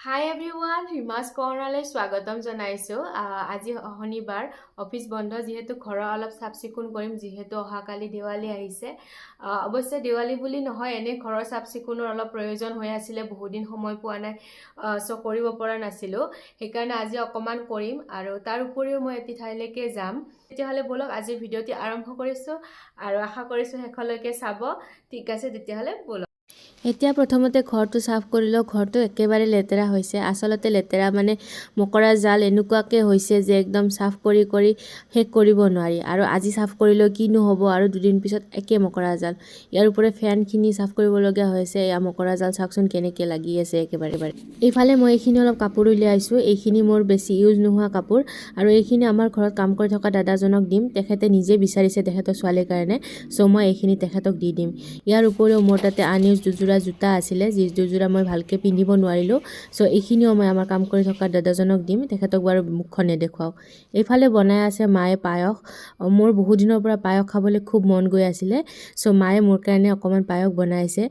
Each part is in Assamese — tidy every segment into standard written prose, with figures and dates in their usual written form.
হাই এভৰিৱান, ৰিমাছ কৰ্ণাৰলৈ স্বাগতম জনাইছোঁ। আজি শনিবাৰ, অফিচ বন্ধ যিহেতু ঘৰৰ অলপ চাফ চিকুণ কৰিম, যিহেতু অহাকালি দেৱালী আহিছে। অৱশ্যে দেৱালী বুলি নহয়, এনেই ঘৰৰ চাফ চিকুণৰ অলপ প্ৰয়োজন হৈ আছিলে, বহুদিন সময় পোৱা নাই, চ' কৰিব পৰা নাছিলোঁ, সেইকাৰণে আজি অকণমান কৰিম। আৰু তাৰ উপৰিও মই এটি ঠাইলৈকে যাম। তেতিয়াহ'লে ব'লক, আজিৰ ভিডিঅ'টি আৰম্ভ কৰিছোঁ আৰু আশা কৰিছোঁ শেষলৈকে চাব। ঠিক আছে, তেতিয়াহ'লে ব'লক। এতিয়া প্ৰথমতে ঘৰটো চাফ কৰি লওঁ। ঘৰটো একেবাৰে লেতেৰা হৈছে। আচলতে লেতেৰা মানে মকৰা জাল এনেকুৱাকৈ হৈছে যে একদম চাফ কৰি কৰি শেষ কৰিব নোৱাৰি। আৰু আজি চাফ কৰিলেও কিনো হ'ব, আৰু দুদিন পিছত একে মকৰা জাল। ইয়াৰ উপৰি ফেনখিনি চাফ কৰিবলগীয়া হৈছে। এয়া মকৰা জাল চাওকচোন কেনেকৈ লাগি আছে একেবাৰে। এইফালে মই এইখিনি অলপ কাপোৰ উলিয়াইছোঁ। এইখিনি মোৰ বেছি ইউজ নোহোৱা কাপোৰ আৰু এইখিনি আমাৰ ঘৰত কাম কৰি থকা দাদাজনক দিম। তেখেতে নিজে বিচাৰিছে তেখেতৰ ছোৱালীৰ কাৰণে, চ' মই এইখিনি তেখেতক দি দিম। ইয়াৰ উপৰিও মোৰ তাতে আনইউজ দুযোৰা জোতা আছিলে, যি দুযোৰা মই ভালকৈ পিন্ধিব নোৱাৰিলোঁ। চ' এইখিনিও মই আমাৰ কাম কৰি থকা দাদাজনক দিম। তেখেতক বাৰু মুখখন নেদেখুৱাওঁ। এইফালে বনাই আছে মায়ে পায়স। মোৰ বহুদিনৰ পৰা পায়স খাবলৈ খুব মন গৈ আছিলে, চ' মায়ে মোৰ কাৰণে অকণমান পায়স বনাইছে।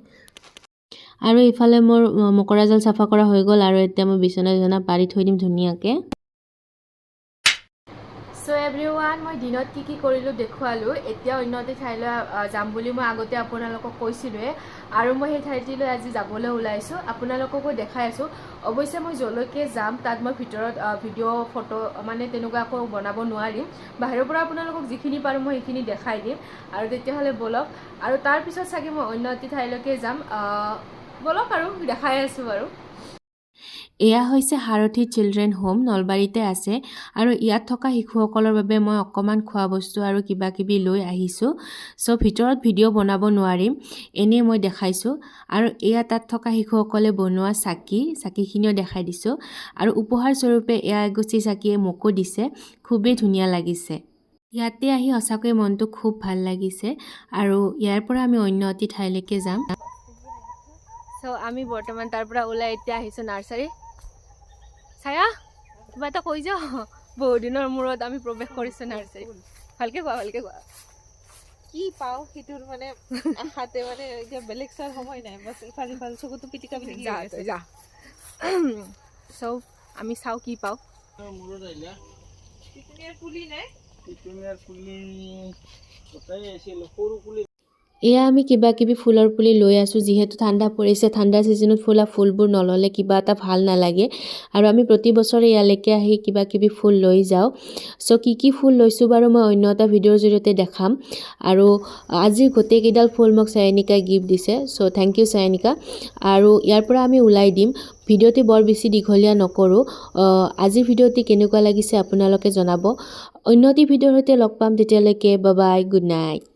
আৰু এইফালে মোৰ মকৰা জাল চাফা কৰা হৈ গ'ল আৰু এতিয়া মই বিচনা চিচনা পাৰি থৈ দিম ধুনীয়াকৈ। চ' এভৰিৱান, মই দিনত কি কি কৰিলোঁ দেখুৱালোঁ। এতিয়া অন্য এটি ঠাইলৈ যাম বুলি মই আগতে আপোনালোকক কৈছিলোঁৱে আৰু মই সেই ঠাইটিলৈ আজি যাবলৈ ওলাইছোঁ, আপোনালোককো দেখাই আছোঁ। অৱশ্যে মই য'লৈকে যাম তাত মই ভিতৰত ভিডিঅ' ফটো মানে তেনেকুৱা একো বনাব নোৱাৰিম। বাহিৰৰ পৰা আপোনালোকক যিখিনি পাৰোঁ মই সেইখিনি দেখাই দিম। আৰু তেতিয়াহ'লে ব'লক, আৰু তাৰপিছত চাগে মই অন্য এটি ঠাইলৈকে যাম। ব'লক আৰু দেখাই আছোঁ বাৰু। এয়া হৈছে সাৰথি চিলড্ৰেন হোম, নলবাৰীতে আছে। আৰু ইয়াত থকা শিশুসকলৰ বাবে মই অকণমান খোৱা বস্তু আৰু কিবা কিবি লৈ আহিছোঁ। চ' ভিতৰত ভিডিঅ' বনাব নোৱাৰিম, এনেই মই দেখাইছোঁ। আৰু এয়া তাত থকা শিশুসকলে বনোৱা চাকি, চাকিখিনিও দেখাই দিছোঁ। আৰু উপহাৰস্বৰূপে এয়া এগছি চাকিয়ে মোকো দিছে। খুবেই ধুনীয়া লাগিছে। ইয়াতে আহি সঁচাকৈ মনটো খুব ভাল লাগিছে। আৰু ইয়াৰ পৰা আমি অন্য এটি ঠাইলৈকে যাম। চ' আমি বৰ্তমান তাৰ পৰা ওলাই এতিয়া আহিছোঁ নাৰ্চাৰী। ছায়া, কিবা এটা কৈ যাওঁ। বহুত দিনৰ মূৰত আমি প্ৰৱেশ কৰিছোঁ নাৰ্চাৰী। ভালকে কোৱা, ভালকে কোৱা। কি পাওঁ সেইটোৰ মানে আশাতে, মানে এতিয়া বেলেগ চোৱাৰ সময় নাই, বাছ ইফাল সিফাল চকুটো পিটিকা পিটিকি যা। হৈ আছে। তই যা। চ' আমি চাওঁ কি পাওঁ। মূৰত আহিলা। পিটুনিয়াৰ পুলি নাই? পিটুনিয়াৰ পুলি গোটাই আছিল, সৰু পুলি। এয়া আমি কিবা কিবি ফুলৰ পুলি লৈ আছোঁ। যিহেতু ঠাণ্ডা পৰিছে, ঠাণ্ডা ছিজনত ফুলা ফুলবোৰ নল'লে কিবা এটা ভাল নালাগে। আৰু আমি প্ৰতি বছৰে ইয়ালৈকে আহি কিবা কিবি ফুল লৈ যাওঁ। চ' কি কি ফুল লৈছোঁ বাৰু মই অন্য এটা ভিডিঅ'ৰ জৰিয়তে দেখাম। আৰু আজি গোটেইকেইডাল ফুল মোক চায়নিকাই গিফ্ট দিছে। চ' thank U Chayanika. আৰু ইয়াৰ পৰা আমি ওলাই দিম। ভিডিঅ'টি বৰ বেছি দীঘলীয়া নকৰোঁ। আজিৰ ভিডিঅ'টি কেনেকুৱা লাগিছে আপোনালোকে জনাব। অন্য এটি ভিডিঅ'ৰ সৈতে লগ পাম। তেতিয়ালৈকে বাই, গুড নাইট।